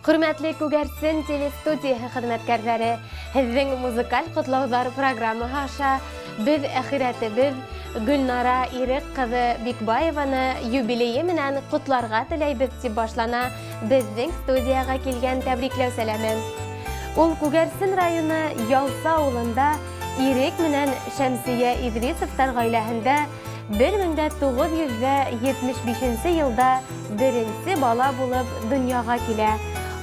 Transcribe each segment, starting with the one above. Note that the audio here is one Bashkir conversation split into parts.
Хөрмәтле Күгәрсен телестудияһы хеҙмәткәрҙәре, һеҙҙең музыкаль ҡотлауҙар программаһы аша беҙ әхирәтебеҙ Гөлнара Ирек ҡыҙы Бикбаеваны юбилейы менән ҡотларға теләйбеҙ, тип башлана беҙҙең студияға килгән тәбрикләү сәләме. Ул Күгәрсен районы Ялса ауылында Ирек менән Шәмсиә Идрисовтар ғаиләһендә 1975 нче елда беренсе бала булып донъяға килә.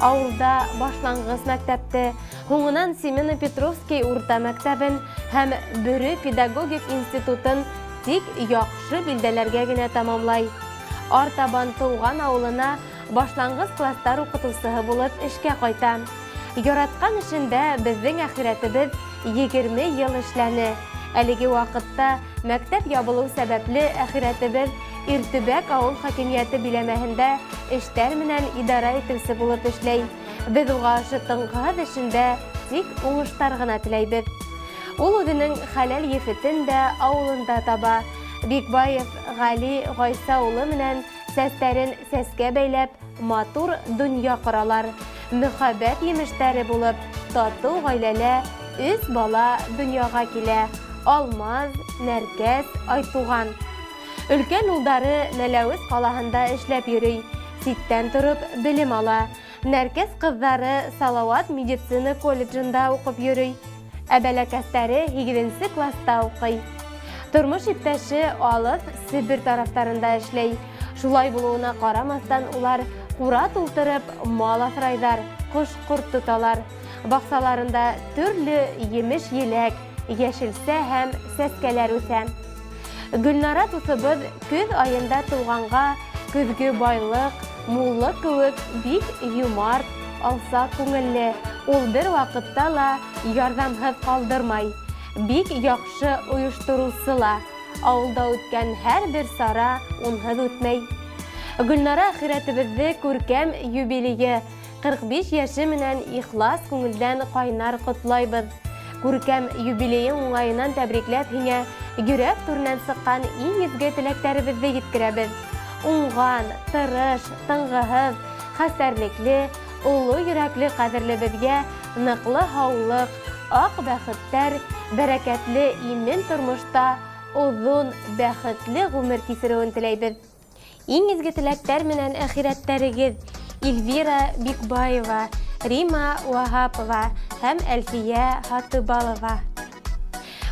Ауылда башланғыс мәктәпте, һуңынан Семено-Петровский урта мәктәбен һәм Бөрө педагогик институтын тик яҡшы билдәләргә генә тамамлай. Артабан тыуған ауылына башланғыс класстар уҡытыусыһы булып эшкә ҡайта. Яратҡан эшендә беҙҙең әхирәтебеҙ 20 йыл эшләне. Әлеге ваҡытта мәктәп ябылыу сәбәпле әхирәтебеҙ Иртөбәк ауыл хакимиәте биләмәһендә эштәр менән идара итеүсе булып эшләй. Беҙ уға ошо тынғыһыҙ эшендә тик уңыштар ғына теләйбеҙ. Ул үҙенең хәләл ефетен дә ауылында таба. Бикбаев Ғали Ғайса улы менән сәстәрен сәскә бәйләп, матур донъя ҡоралар. Мөхәббәт емештәре булып, татыу ғаиләлә өс бала донъяға килә. Алмаз, Нәркәс, Айтуған. Өлкән улдары Мәләүез ҡалаһында эшләп йөрөй, ситтән тороп белем ала. Нәркәс ҡыҙҙары Салауат медицина колледжында уҡып йөрөй. Ә бәләкәстәре һигеҙенсе класста уҡый. Тормош иптәше алыҫ Себер тарафтарында эшләй. Шулай булыуына ҡарамаҫтан, улар ҡура тултырып мал аҫрайҙар, ҡош-ҡорт тоталар. Баҡсаларында төрлө емеш-еләк, йәшелсә һәм сәскәләр үҫә. Гөлнара дуҫыбыҙ көҙ айында тыуғанға көҙгө байлыҡ, муллыҡ кеүек бик йомарт, алсаҡ күңелле. Ул бер ваҡытта ла ярҙамһыҙ ҡалдырмай. Бик яҡшы ойоштороусы ла. Ауылда үткән һәр бер сара унһыҙ үтмәй. Гөлнара әхирәтебеҙҙе күркәм юбилейы, 45 йәше менән ихлас күңелдән ҡайнар ҡотлайбыҙ. Күркәм юбилейың уңайынан тәбрикләп һиңә йөрәк түренән сыҡҡан иң изге теләктәребеҙҙе еткерәбеҙ. Уңған, тырыш, тынғыһыҙ, хәстәрлекле, оло йөрәкле ҡәҙерлебеҙгә ныҡлы һаулыҡ, аҡ бәхеттәр, бәрәкәтле имен тормошта оҙон, бәхетле ғүмер кисереүен теләйбеҙ. Иң изге теләктәр менән әхирәттәрегеҙ Эльвира Бикбаева, Рима Ваһапова һәм Әлфиә Һатыбалова.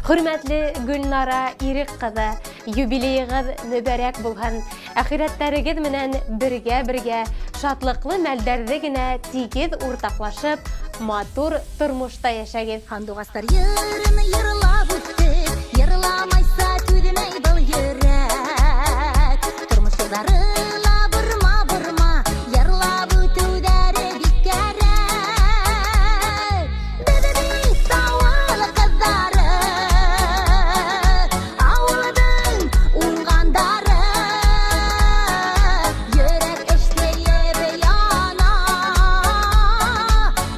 Хөрмәтле Гөлнара Ирек ҡыҙы, юбилейығыҙ мөбәрәк булһын. Әхирәттәрегеҙ менән бергә-бергә шатлыҡлы мәлдәрҙе генә тигеҙ уртаҡлашып, матур тормошта йәшәгеҙ. Һандуғастар йырын йырлап үтте, Йырламайса түҙмәй был йөрәк. Тормош юлдары ла борма-борма, Йырлап үтеүҙәре бик кәрәк. Беҙ бит ауыл ҡыҙҙары, Ауылдың уңғандары. Йөрәк эшләйеп яна,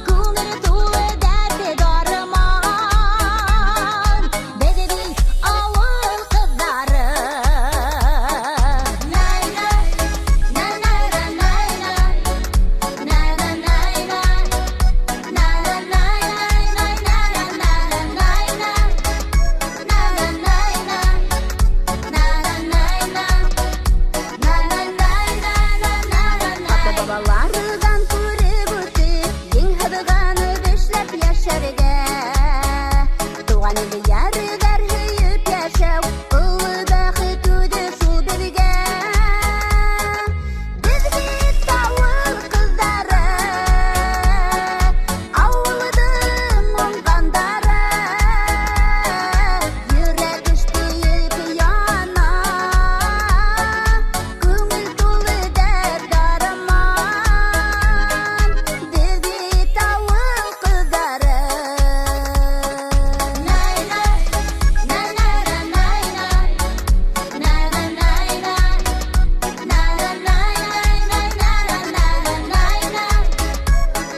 Күңел тулы дәрт дарман. Беҙ бит ауыл ҡыҙҙары. Най-на, на-на-ра-най-на, на-на-най-на, на-на-най-най-най-на-на-най-на, на-на-най-на, на-на-най-на, на-на-най-на-на-на-на. Ата-бабаларҙан күреп үтеп, Ең һыҙғанып эшләп йәшәргә. Тыуған илде йәрҙәр һөйөп йәшәү, Оло бәхет үҙе шул беҙгә. Беҙ бит ауыл ҡыҙҙары, Ауылдың уңғандары. Йөрәк эшләйеп яна, Күңел тулы дәрт дарман. Беҙ бит ауыл ҡыҙҙары. Най-на, на-на-ра-най-на, на-на-най-на, на-на-най-най-най-на-на-най-на,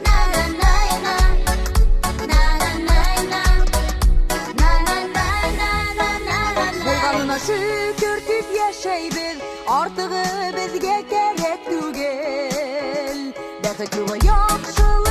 на-на-най-на, на-на-най-на, на-на-най-на-на-на. Булғанына шөкөр тип йәшәйбеҙ, Артығы беҙгә кәрәк түгел. Бәхет юлы яҡшылыҡ.